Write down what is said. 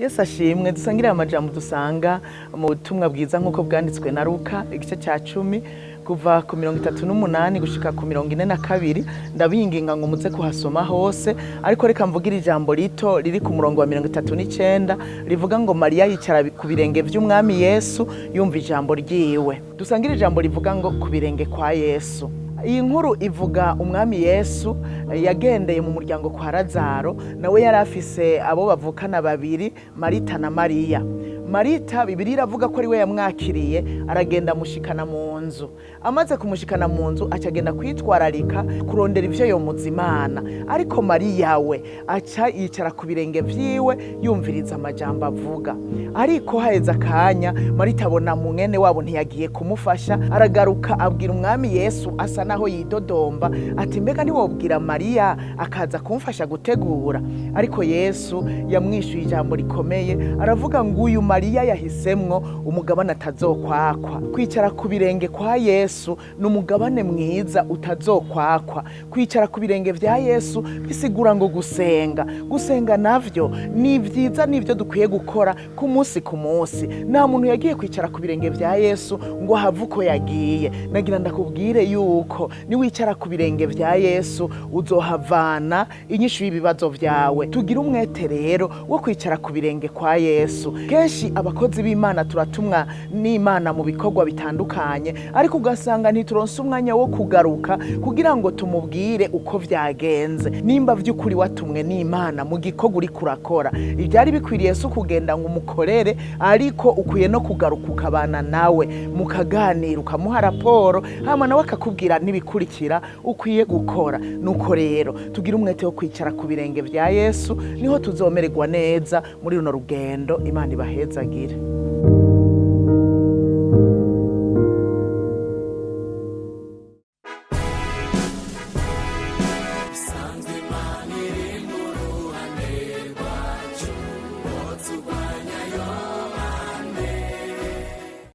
Yesu ashimwe. Dusangire amajambo dusanga mu butumwa bwiza nk'uko bwanditswe na Luka, igice cya 10, kuva ku 38 gushika ku 42. Ndabinginga ngo muze kuhasoma hose, ariko reka mvugire ijambo rito riri ku murongo wa 39, rivuga ngo: "Mariya yicara ku birenge vy'Umwami Yesu, yumva ijambo ryiwe." Dusangire ijambo rivuga ngo: "Ku birenge kwa Yesu." Iyi nkuru ivuga Umwami Yesu yagendeye mu muryango kwa Lazaro. Nawe yari afise abo bavukana babiri, Marita na Mariya. Marita, Bibiliya iravuga ko ari we yamwakiriye, aragenda amushikana mu nzu. Amaze kumushikana mu nzu, aca agenda kwitwararika kurondera ivyo yomuzimana, ariko Mariya we aca yicara ku birenge vyiwe, yumviriza amajambo avuga. Ariko haheze akanya, Marita abona mwene wabo ntiyagiye kumufasha. Aragaruka abwira Umwami Yesu, asa naho yidodomba, ati: "Mbega ntiwobwira Mariya akaza kumfasha gutegura?" Ariko Yesu yamwishuye ijambo rikomeye, aravuga ngo: "Uyu Mariya yahisemwo umugabane atazokwakwa." Kwicara ku birenge kwa Yesu ni umugabane mwiza utazokwakwa. Kwicara ku birenge vya Yesu bisigura ngo gusenga. Gusenga navyo ni vyiza, nivyo dukwiye gukora ku munsi ku munsi. Nta muntu yagiye kwicara ku birenge vya Yesu ngo ahave uko yagiye. Nagira ndakubwire yuko niwicara ku birenge vya Yesu, uzohavana inyishu y'ibibazo vyawe. Tugire umwete rero wo kwicara ku birenge kwa Yesu. Kenshi abakozi b'Imana turatumwa n'Imana mu bikorwa bitandukanye, ariko ugasanga ntituronse umwanya wo kugaruka kugira ngo tumubwire uko vyagenze. Nimba vy'ukuri watumwe n'Imana mu gikorwa uriko urakora, ivyari bikwiriye si ukugenda ngo umukorere, ariko ukwiye no kugaruka ukabana nawe, mukaganira, ukamuha raporo, hama nawe akakubwira n'ibikurikira ukwiye gukora. Nuko rero tugire umwete wo kwicara ku birenge vya Yesu, niho tuzomererwa neza muri runo rugendo. Imana ibahezagire.